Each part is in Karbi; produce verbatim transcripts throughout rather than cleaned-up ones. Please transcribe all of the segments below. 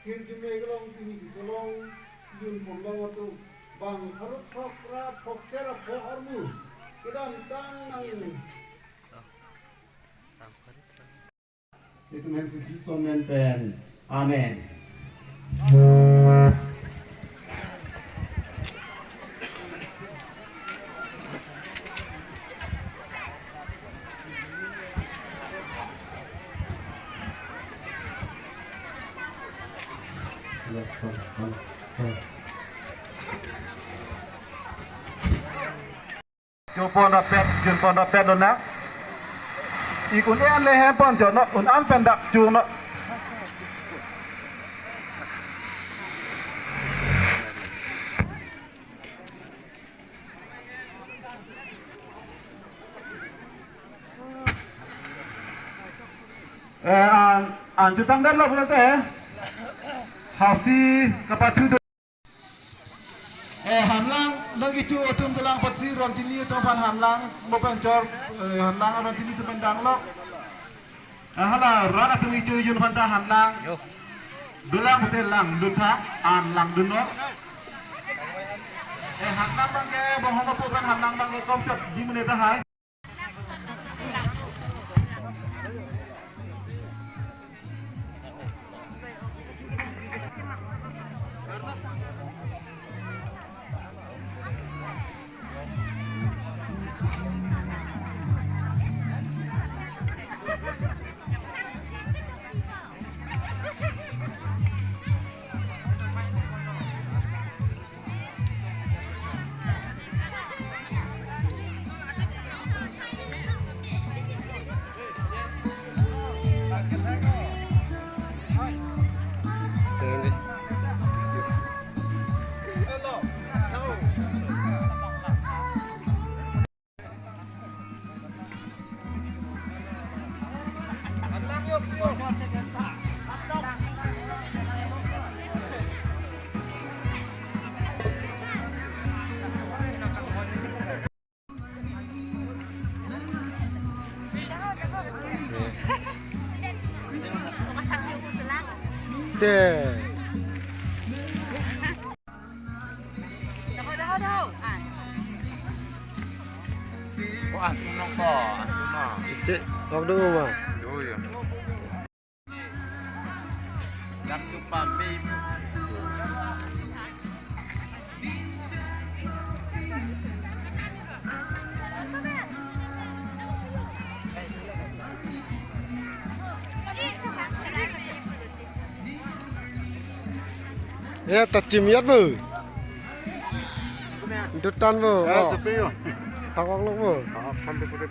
Kirjume kelong pini kecholong junpon long atum bang harut thok ra phok kera phok armu kedamtang nang. Itum hem puji somen pen. Amen. Chopon rapet, junpon rapet lo na. Ik un-en le hempon jono, un-an pen dak chuno. Eh, an, an jutang det lo pulote. Hausi kapathu do. Eh, hanlang, nang ichu atum dolang patsi, Rontini atum aphan hanlang, mo pen chor, eh, hanlang Rontini atum pen dang lo. Eh, hala, rat atum ichu ijun aphan ta hanlang. Yo. Dolang pute langdun tha, an langdun lo. Eh, hanlang abang ke, bang hong apo pen hanlang abang ke, kom chot, di menit tahai. Te. Oh, antunok ko, antunok. Cek, lok dulu, Bang. Dulu ya. Dam chupa pe. Ya, ta chim yat bo. Dutan bo. Ya, oh. Tapi yo. Hakok lok bo. Hakok sampai kuda.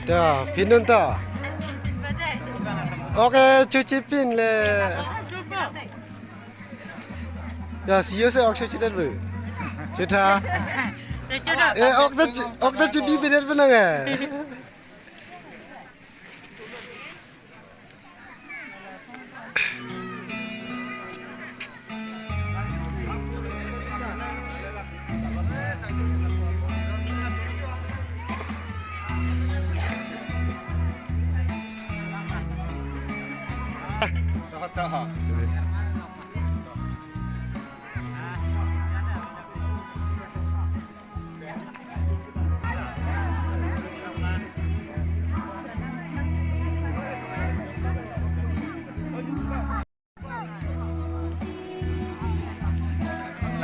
Ta, pinun ta. Oke, chuchi pin le. Ya, si yo se ok chuchi det bu. Chuta. Eh, ok ta chu-, ok ta chubi bedet benang eh.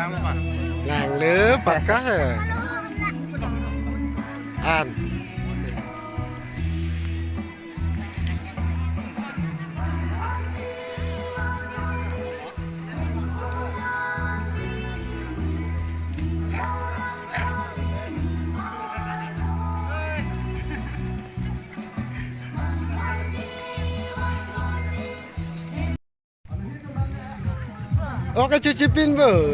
Langlo pakka he. An. Ok, chuchi pin bo.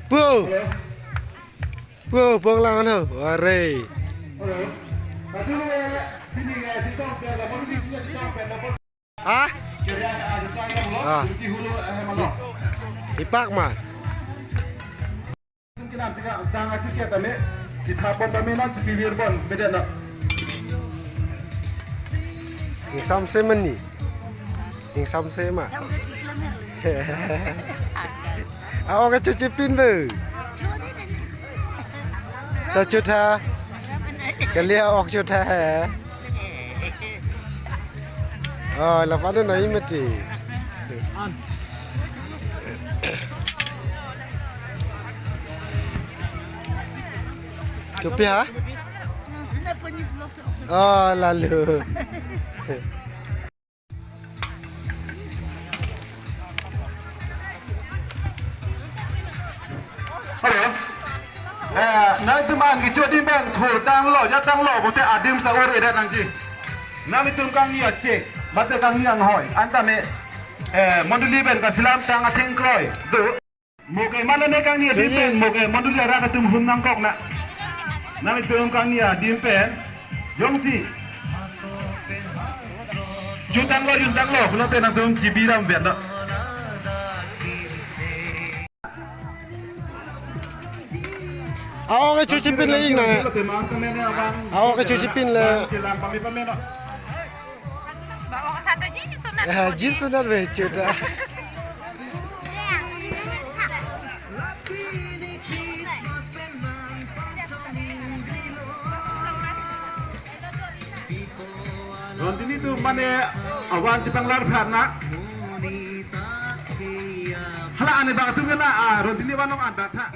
Pu. Pu, pong lang ano. Are. Ha? Ah. Ipak ma. Ingsam se mani. Ingsam se ma. Awa ke chuchi pin be. To chutha. Kali ok chutha he. Oh, lapan na imeti. Kopi ha? Oh, lalu. Hello. Eh, nangtum an kecho adim pen thurtanglo, jatanglo, pute adim sa ur-edet nangji. Nanglitum kangni achek, mate kangni anghoi, anta me, eh, mondoli pen kasilam tang atheng kroi do. Mo ke mane ne kangni adim pen, mo ke mondoli arat atum hum nangkok na. Nanglitum kangni adim pen, jongsi jutanglo, juntanglo, pulote nangtum chibiram vet do. Awa ke chuchi pin le ing na. Awa ke chuchi pin le. Eh, jeans sunat be chuta. Rondini tu mane awan chipanglar pharna. Hala ane bang tu kena, ah, Rondini vanong adat ha.